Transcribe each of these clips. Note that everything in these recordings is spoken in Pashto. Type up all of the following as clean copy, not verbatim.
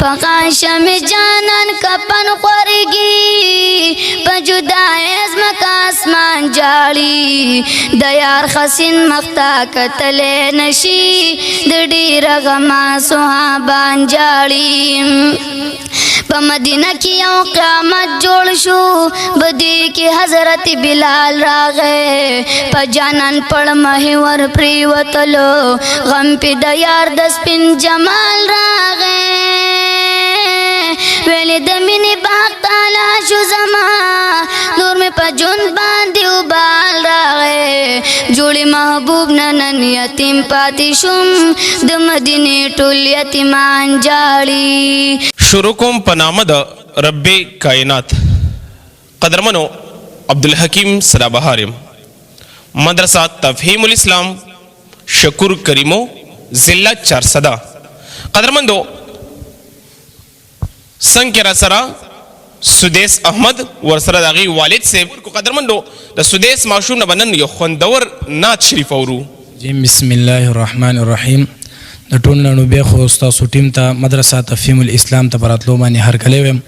په غاښه مې جانان کفن خورېږي، په جدایۍ ځمکه اسمان جاړي. د یار خسین مخ ته کتلی نشي، د ډېره غمه صحابان جاړي. په مدینه کې یو قیامت جوړ شو، بدی کې حضرت بلال راغی، په جانان پړ مه ور پریوتلو، غم پې د یار د سپین جمال راغی. ویلې د مینې باغ تالا شو زما، نور مې په ژوند باندې وبال راغی. جوړې محبوب نه نن یتیم پاتې شوم، د مدینې ټول یتیمان جاړي. شروع کوم په نامه د رب کائنات. قدرمنو، عبدالحکیم سدابهار یم، مدرسه تفهیم الاسلام، شکور کریمو، ضلع چارسده. قدرمندو، څنګه را سره سدیس احمد، ورسره د هغې والد صاحب. قدرمندو، د سدیس ماشوم نه به نن یو خوندور نعت شریف اورو. جی، بسم الله الرحمن الرحیم. د ټول نړو بیا خو ستاسو ټیم ته، مدرسه تفهیم الاسلام ته براتلو باندې هرکلی وایم.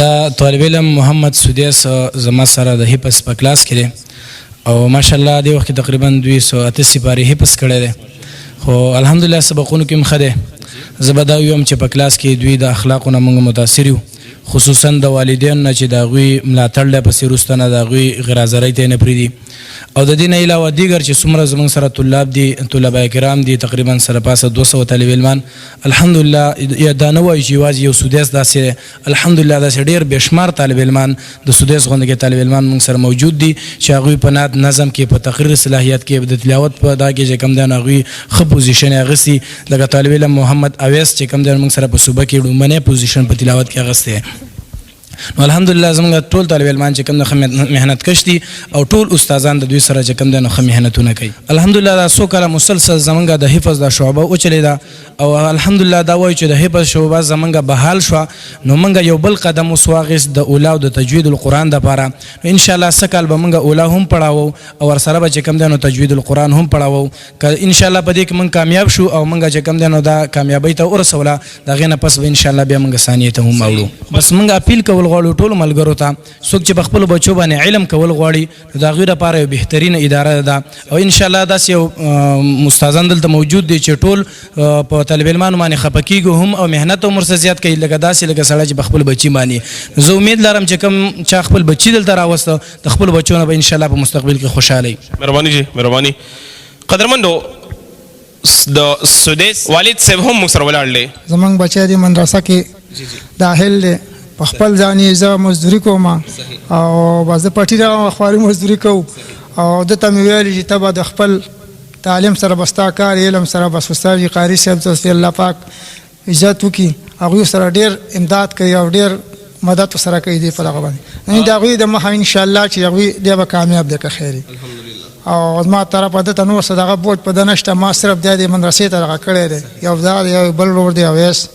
دا طالب علم محمد سدیس زما سره د حفظ په کلاس کې دی او ماشاءالله دې وخت کې تقریبا 208 سپارې حفظ کړی دی، خو الحمدلله سبقونو کې هم ښه دی. زه به دا ووایم چې په کلاس کې دوی د اخلاقو نه موږ متاثر یو، خصوصا د والدینو نه چې د هغوی ملاتړ دی، پسې وروسته نه د هغوی غیرحاضرۍ ته یې نه پرېږدي. او د دې نه علاوه دیګر چې څومره زموږ سره طلاب دي، طلبه کرام دي، تقریبا سره پاسه 200 طالب علمان، الحمدلله. یا دا نه وایو چې یوازې یو سدیس داسې دی، الحمدلله داسې ډېر بېشمار طالب علمان، د سدیس غوندې کې طالب علمان موږ سره موجود دي چې هغوی په نعت نظم کې، په تقریر صلاحیت کې، د تلاوت په دا کې چې کوم دی نو هغوی ښه پوزیشن یې اخیستي، لکه طالب علم محمد اویس چې کوم دی موږ سره په صوبه کې لومړنی پوزیشن په تلاوت کې اخیستی. نو الحمدلله زموږ ټول طالب علمان چې کوم د ښه محنت کش دي او ټول استادان د دوی سره چې کوم دی نو ښه محنتونه کوي. الحمدلله دا څو کاله مسلسل زموږ د حفظ دا شعبه وچلېده او الحمدلله دا وایو چې د حفظ شعبه زموږ بحال شوه، نو موږ یو بل قدم اوس واخیست د اولا او د تجوید القرآن دپاره. نو انشاءالله سږ کال به موږ اولا هم پړاوو او ورسره به چې کوم دی نو تجوید القرآن هم پړاوو. که انشاءالله په دې کې موږ کامیاب شو او موږ چې کوم دی نو دا کامیابۍ ته ورسوله، د هغې نه پس به انشاءالله بیا موږ ثانیې ته هم اوړو. بس موږ اپیل کول غواړو ټولو ملګرو ته، څوک چې په خپلو بچو باندې علم کول غواړي نو د هغوی دپاره یو بهترینه اداره ده او انشاءالله داسې یو استادان دلته موجود دي چې ټول په طالب علمانو باندې خفه کېږي هم او محنت هم ورسره زیات کوي، لکه داسې لکه سړی چې په خپل بچي باندې. زه امید لرم چې کوم چا خپل بچي دلته راوسته، د خپلو بچو نه به انشاءالله په مستقبل کې خوشحاله وي. مهرباني جی، مهرباني. قدرمندو، د سدیس والد صاحب هم موږ سره ولاړ دی. زمونږ بچی دی مدرسه کې داخل دی، په خپل ځان یې زه مزدوري کوم او بس زه پټي راغلم، خواري مزدوري کوو. او ده ته مې ویلي چې ته به د خپل تعلیم سره به ستا کار علم سره بس استاد قاري صاحب ته الله پاک عزت وکړي، هغوی سره ډېر امداد کوي او ډېر مدد ورسره کوي دی په دغه باندې. نن د هغوی د مخه انشاءالله چې هغوی دی به کامیاب دی که خیر وي. او زما طرفه ده ته نور څه دغه بوج په ده نشته، ما صرف دی دې مدرسې ته دغه کړی دی، یو دا دی یو بل ورور دی اویس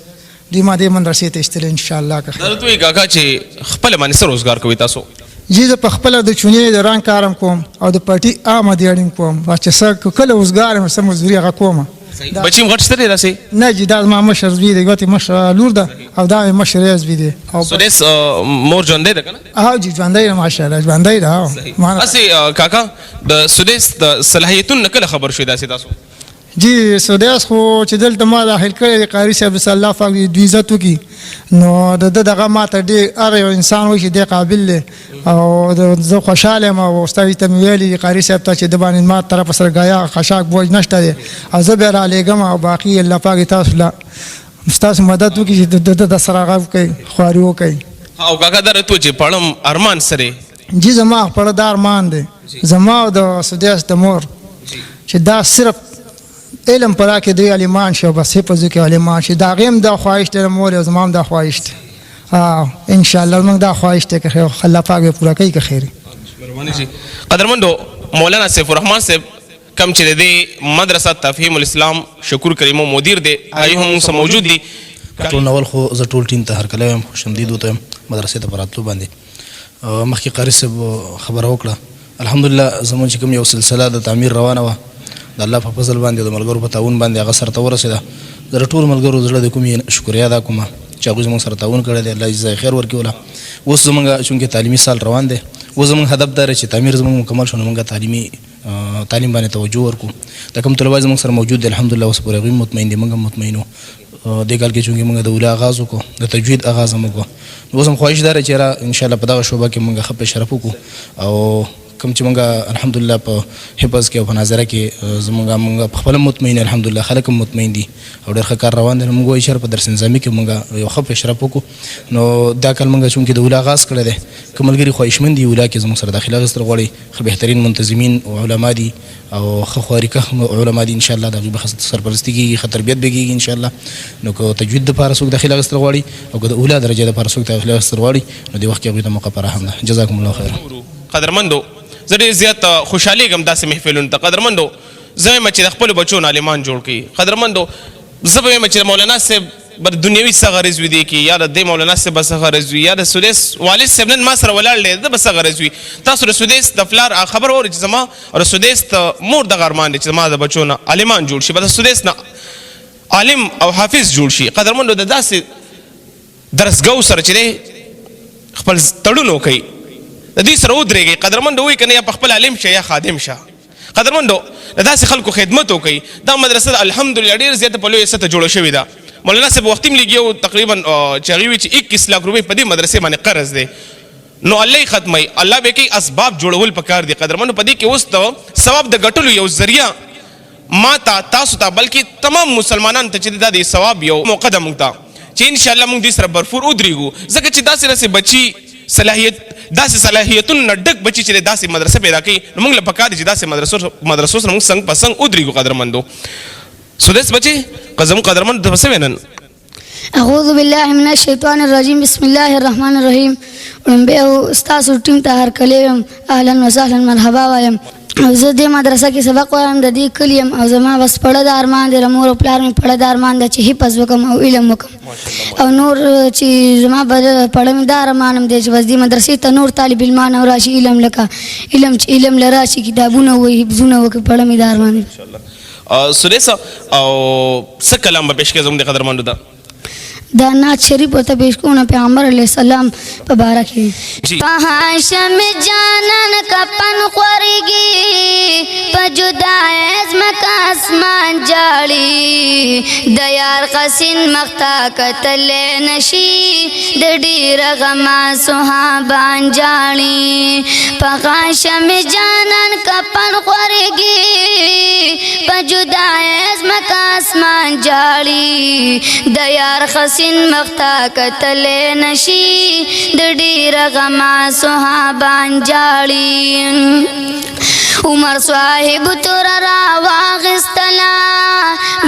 دوی ما دې مدرسې ته ایستلی انشاءالله که خیر. دا راته ووایي کاکا چې خپله باندې څه روزګار کوئ تاسو؟ جی، زه په خپله د چونې د رنګ کار هم کوم او د پټي عامه دیاړي هم کوم، بس چې څه کله وزګار یم څه مزدوري هغه کوم. بچي هم غټ شته دی داسې؟ نه جی، دا زما مشر زوی دی، یوه ترې مشره لور ده او دا مې مشر زوی دی. او سدیس مور ژوندی ده که نه؟ هو جی، ژوندی ده، ماشاءالله ژوندی ده. هو. هسې کاکا، د سدیس د صلاحیتونو نه کله خبر شوې داسې تاسو؟ جی، سدیس خو چې دلته ما داخل کړی دی، قاري صاحب صلی الله پاک دوی عزت وکړي، نو د ده دغه ما ته ډېر هر یو انسان وایي چې دی قابل دی او زه خوشحاله یم. او استاد ته مې ویلي دي قاري صاحب ته چې ده باندې ما طرف سره ګایا خشاک بوج نشته دی او زه به یې رالیږم او باقي الله پاک تاسو له ستاسو مدد وکړي چې د ده د سره هغه وکړي، خواري وکړي. او کاکا دا راته ووایه چې پړم ارمان څه دی؟ جی، زما پړه دا ارمان دی، زما او د سدیس د مور، چې دا صرف علم په کې دوی عالمان شي او بس حفظ وکړي عالمان شي. د هغې هم دا خواهش دی، د مور او زما هم دا خواهش دی. انشاءالله زموږ دا خواهش دی که خیر الله پاک به پوره کوي که خیر. مهرباني جی. قدرمندو، مولانا سیف الرحمن صاحب کم چې د دې مدرسه تفهیم الاسلام شکور کریمو مدیر دی، هغه هم موږ سره موجود دي. ټول اول خو زه ټول ټیم ته هرکلی وایم، خوش آمدید ورته وایم مدرسې ته په راتلو باندې. مخکې قاري صاحب خبره وکړه، الحمدلله زموږ چې کوم یو سلسله د تعمیر روانه وه، د الله په فضل باندې د ملګرو په تعاون باندې هغه سرته ورسېده. زه د ټولو ملګرو زړه د کومې شکریه ادا کوم چې هغوی زموږ سره تعاون کړی دی، الله یې جزای خیر ورکړي. ولا اوس زموږ چونکې تعلیمي سال روان دی، اوس زموږ هدف دا دی چې تعمیر زموږ مکمل شو، نو موږ تعلیم باندې توجه ورکړو. دا کوم طلبه زموږ سره موجود دي الحمدلله اوس پورې هغوی مطمئن دي، موږ هم مطمئن یو. دې کال کې چونکې موږ د اوله آغاز وکړو، د تجوید آغاز هم وکړو، نو اوس هم خواهش دا دی چې یاره انشاءالله په دغه شعبه کې موږ ښه پیشرفت وکړو. او کوم چې موږ الحمدلله په حفظ کې او په ناظره کې زموږ په خپله مطمئن الحمدلله، خلک هم مطمئن دي او ډېر ښه کار روان دی. نو موږ وایو چې په درس نظامي کې موږ یو ښه پیشرفت وکړو. نو دا کال موږ چونکې د اوله آغاز کړی دی، که ملګري خواهشمند دي اوله کې زموږ سره داخله اخیستل غواړي، ښه بهترین منتظمین او علما دي او ښه خواریکښ علما دي، انشاءالله د هغوی به ښه سرپرستي کېږي، ښه تربیت به کېږي انشاءالله. نو که تجوید دپاره څوک داخله اخیستل غواړي او که د اوله درجې دپاره څوک داخله اخیستل غواړي، نو دې وخت کې هغوی ته موقع فراهم ده. جزاکم الله خیرا. قدرمندو، زه ډېر زیات خوشحالېږم داسې محفلونو ته. قدرمندو، زه وایم چې د خپلو بچو نه عالمان جوړ کړئ. قدرمندو، زه به وایم چې د مولانا صاحب به د دنیوي څه غرض وي دې کې، یا د دې مولانا صاحب به څه غرض وي، یا د سدیس والد صاحب نن ما سره ولاړ دی ده به څه غرض وي. تاسو د سدیس د پلار هغه خبره واورئ چې زما او د سدیس د مور دغه ارمان دی چې زما د بچو نه عالمان جوړ شي، به د سدیس نه عالم او حافظ جوړ شي. قدرمندو، د داسې درسګاو سره چې دی خپل تړون وکړئ، د دوی سره ودرېږئ. قدرمندو، وایي که نه یا په خپل عالم شه یا خادم شه. قدرمندو، د داسې خلکو خدمت وکړئ. دا مدرسه ده الحمدلله ډېر زیاته په لویه سطح جوړه شوې ده. مولانا صاحب وختي هم لګي او تقریبا چې هغوی وایي چې 21 لاک روپۍ په دې مدرسې باندې قرض دی، نو الله یې ختموي، الله به کوي. اسباب جوړول پکار دي قدرمندو. په دې کې اوس د ثواب د ګټلو یو ذریعه ما ته، تاسو ته، بلکې تمام مسلمانانو ته چې دا د ثواب یو موقع ده موږ ته چې انشاءالله موږ دې سره برفور ودرېږو، ځکه چې داسې داسې بچي صلاحیت، داسې صلاحیتونو نه ډک بچي چې داسې مدرسه پیدا کوي، نو موږ له پکار دي چې داسې مدرسو سره موږ څنګ په څنګ ودرېږو. قدرمندو، سدیس بچي زموږ قدرمند ته به څه وایې نن؟ اعوذ بالله من الشیطان الرجیم، بسم الله الرحمن الرحیم. وړومبی ستاسو ټیم ته هرکلی وایم، اهلا وسهلا مرحبا وایم. او زه دې مدرسه کې سبق وایم، د دې کلي یم، او زما بس پړه د ارمان دی، د مور او پلار مې پړه د ارمان ده چې حفظ وکړم او علم وکړم. او نور چې زما پړه مې دا ارمان هم دی چې بس دې مدرسې ته نور طالب علمان هم راشي، علم لکه علم چې علم له راشي، کتابونه ووایي، حفظونه وکړي، پړه مې دا ارمان دی. سدیس، او څه کلام به پېش کړې زموږ د قدرمندو ته؟ دا نعت شریف ورته پیش کوم پیغمبر علیه السلام په باره کې. په هاشم جانان کفن خورېږي، په جدایۍ ځمکه اسمان جاړي، د یار قسین مخ ته کتلی نه شي، د ډېره غمه صحابان جاړي. په هاشم جانان کفن خورېږي، په جدایۍ ځمکه اسمان جاړي، د یار قسین مخ ته کتلی نه شي، د ډېره غمه صحابان جاړي. عمر صاحب توره را واخیستله،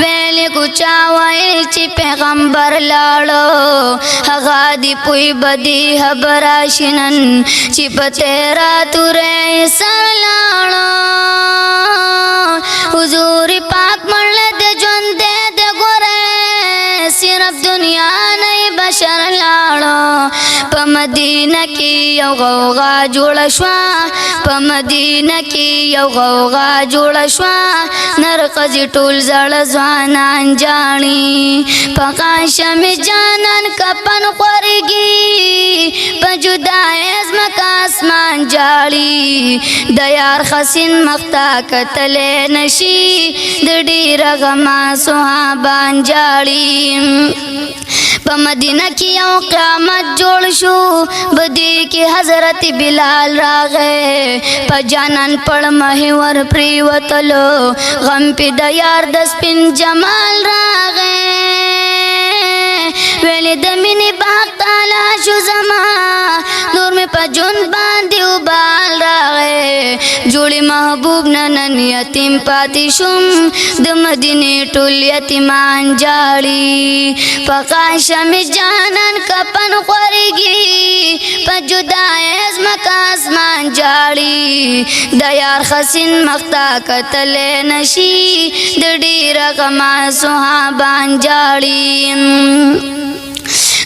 ویلې کو چا ویل چې پیغمبر لاړو، هغه دې پوی به دې خبره شي نن چې په تیره توره سر لاړو. حضور پاک مړ د ژوند دی د ګوره، صرف دنیا نه بشر لاړو. په مدینه کې یو غوغا جوړه شوه، په مدینه کې یو غوغا جوړه شوه، نر ښځې ټول زاړه ځوانان جاړي. په هاشم جانان کفن خورېږي، په جدایۍ ځمکه اسمان جاړي، د یار خسین مخ ته کتلی نه شي، د ډېره غمه صحابان جاړي. په مدینه کې یو قیامت جوړ شو، بدی کې حضرت بلال راغی، په جانان پړ مه ور پریوتلو، غم پې د یار د سپین جمال راغی. ویلې د مینې باغ تالا شو زما، نور مې په ژوند باندې وبال راغی. جوړې محبوب نه نن یتیم پاتې شوم، د مدینې ټول یتیمان جاړي. په هاشم جانان کفن خورېږي، په جدایۍ ځمکه اسمان جاړي، د یار خسین مخ ته کتلی نه شي، د ډېره غمه صحابان جاړي.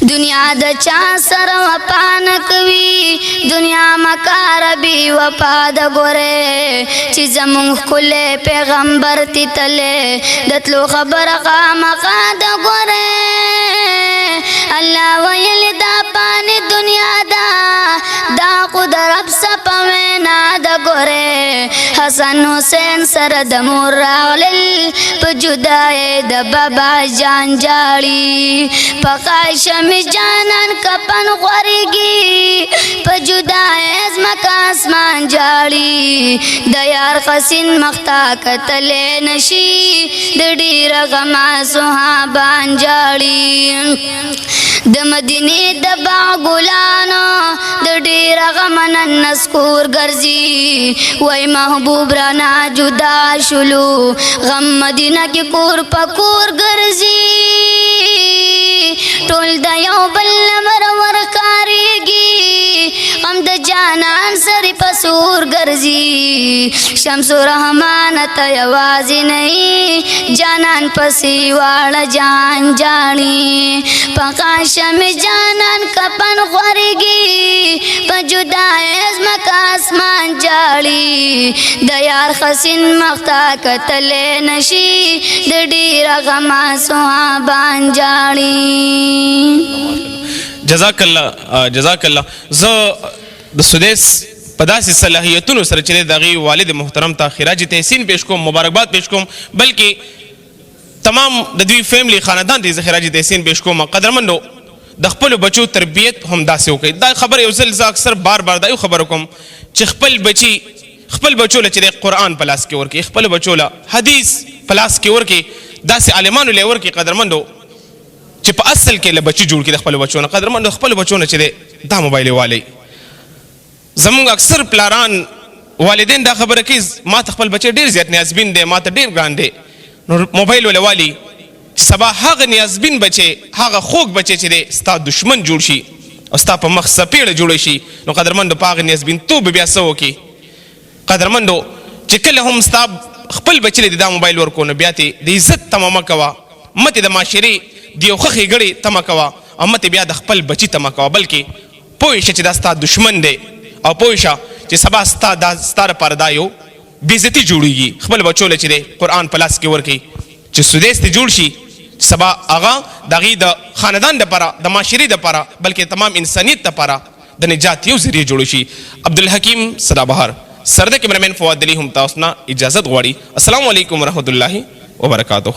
دنیا د چا سره وفا نه کوي، دنیا مکار بی وفا د ګوره، چې زمونږ ښکلی پیغمبر تی تللی، د تلو خبره خامخا د ګوره. الله ویل دا پانی دنیا دا، دا خو د رب څه په وینا د ګورې. حسن حسین سره د مور راغلل، په جدای د بابا جان جاړي. په خاشم جانان کپن غوريږي، په جدای ځمکه اسمان جاړي. د یار خسین مختا کتلې نشي، د ډیر غما صحابان جاړي. د مدینې د باغ ګلانو د ډیر غمن نسکور ګرځي، وای محبوب رانا جدا شلو، غم مدینه کې کور په کور ګرځي. ټول د یو بل نمر ورکاریږي، غم د جانان سری په سور ګرځي. شمس الرحمن ته یوازې نه، جانان پسې واړه جان جاړي. په قاشم جانان کپن غوريږي، په جدای ځمکه اسمان جاړي. د یار خسین مختا کتلې نشي، د ډیر غما صحابان جاړي. جزاک الله، جزاک الله. زه د سدیس په داسې صلاحیتونو سره چې د هغې والد محترم ته خراج تحسین پیش کوم، مبارکباد پیش کوم، بلکې تمام د دوی فیملی خاندان ته زه خراج تحسین پیش کوم. قدرمندو، د خپلو بچو تربیت هم داسې وکړئ. دا خبره یو ځل زه اکثر بار بار دا یو خبره کوم چې خپل بچي، خپل بچو له چې دی قرآن په لاس کې ورکړي، خپل بچو له حدیث په لاس کې ورکړي، داسې عالمانو له ورکړي قدرمندو چې په اصل کې له بچي جوړ کړي د خپلو بچو نه. قدرمندو، خپلو بچو نه چې دی دا موبایل والی. زمونږ اکثر پلاران والدین دا خبره کوي، ما ته خپل بچی ډېر زیات نیازبین دی، ما ته ډېر ګران دی، نو موبایل وله والي چې سبا هغه نیازبین بچی، هغه خوږ بچی چې دی ستا دشمن جوړ شي او ستا په مخ څپېړه جوړه شي، نو قدرمندو په هغه نیازبین توب بیا څه وکړي؟ قدرمندو، چې کله هم ستا خپل بچی له دې دا موبایل ورکو، نو بیا ترې د عزت تمه مه کوه، مه ترې د معاشرې د یو ښه ښېګړې تمه کوه، او مه ترې بیا د خپل بچي تمه کوه، بلکې پوه شه چې دا ستا دشمن دی، او پوه شه چې سبا ستا دا ستا لپاره دا یو بېعزتي جوړیږي. خپل بچو له چې دی قرآن په لاس کې ورکړي چې سدیس ته جوړ شي، سبا هغه د هغې د خاندان دپاره، د معاشرې دپاره، بلکې تمام انسانیت دپاره د نجات یو ذریعه جوړ شي. عبدالحکیم سدابهار سرد کیمرامین فواد علی هم تاسو نه اجازت غواړي. السلام علیکم ورحمت الله وبرکاته.